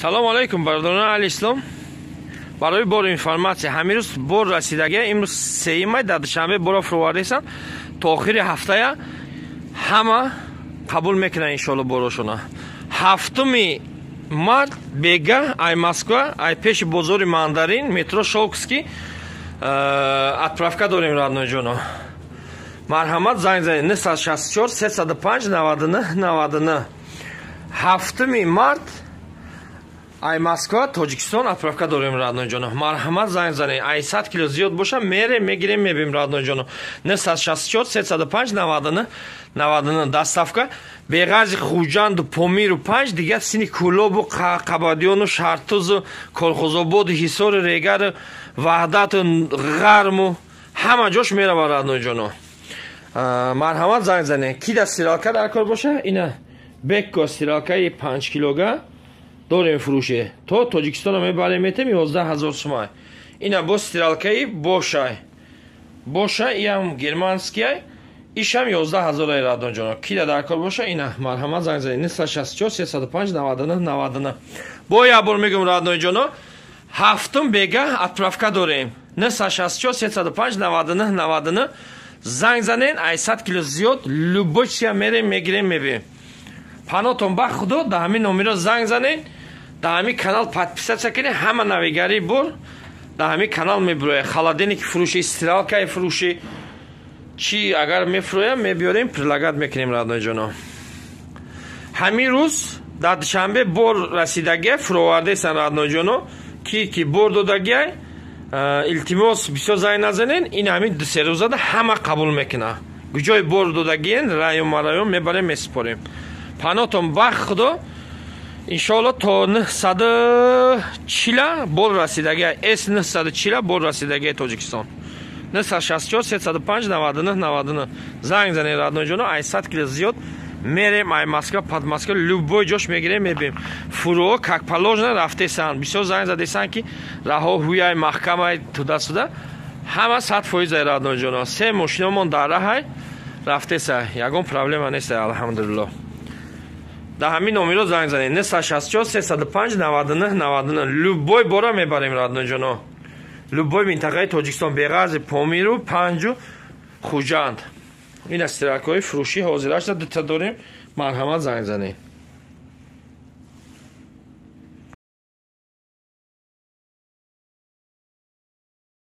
Салом алейкум, бародарони аҳли ислом. Барои бор информатсия, ҳамин рӯз бор расидагия, имрӯз 3 май, дар Душанбе бора фуровардесанд. То охири ҳафтая ҳама қабул мекунанд, иншоалло, борошона. 7-уми март бега ай Москва, ай пеши бозори Мандарин, метро Щёлковский, отправка дорем, родной ҷоно. Марҳамат, занг занед: 964 305 99 99. 7-уми март ай Москва Тоҷикистон отправка дорем, родной ҷоно. Марҳамат, занг занед. Ай 100 кило зиёд боша, мерем, мегирем, мебим, родной ҷоно. 964 305 99 99. Доставка беғарзи Хуҷанду Помиру Панҷ, дигар сини Кӯлобу Қабадиёну Шартузу Колхозободу Ҳисори, Регару Ваҳдату Ғарму ҳама ҷош мерава, родной ҷоно. Марҳамат, занг занед. Ки да стиралка дар кор боша, ина Бекко стиралкаи 5 килога дорем, фурӯше, то Тоҷикистона мебарем, метем, 11 000 сумай. Ина бо стиралкаи Бошай, Боша, иам германскияй, ишам 11 000 ай, родной ҷоно. Кида дар кор боша, ина марҳамат, занг занед: 964 305 99 99. Бо як бор мегӯм, родной ҷоно, ҳафтум бега отправка дорем. 964 305 99 99 занг занен. Ай 100 кило зиёд любой чия мерем, мегирем, мебием. Панотон ба Худо. Да ҳамин номеро занг занен, да ҳамин канал подписаться кунед. Ҳама навигарии бор да ҳамин канал мебирояд. Холодильник фурӯши, стиралкаи фурӯши, чӣ агар мефурӯям, мебиёрем, предлагать мекунем, родной ҷоно. Ҳамин рӯз дар Душанбе бор расидагия, фуровардесан, родной ҷоно. Ки бор додагиай, илтимос, бисёр занг назанен. Ин ҳамин 2-се рӯзада ҳама қабул мекуна. Куҷои бор додагиен, район ма район мебарем, месупорем. Панотон ба Худо. Иншоалло, то 940 бор расидагия, с 940 бор расидагия Тоҷикистон. 964 305 99 99 занг занед, родной ҷоно. Ай 100 кило зиёд мерем, ай Москва, под Москва, любой ҷош мегирем, мебием. Фуруо как положено рафтесанд. Бисёр занг задесанд, ки раҳо ҳуяй маҳкамай, туда-сюда. Ҳама 100% ай, родной ҷоно. Се мошиномон дар раҳай, рафтеса, ягон проблема нест, алҳамдулилло. Дар ҳамин номеро занг занед: 964 305 99 99. Любой бора мебарем, родной ҷоно, любой минтақаи Тоҷикистон, беғарзи Помиру Панҷу Хуҷанд. Ин аз стиралкаҳои фурӯшӣ ҳозирашда, дута дорем. Марҳамат, занг занед.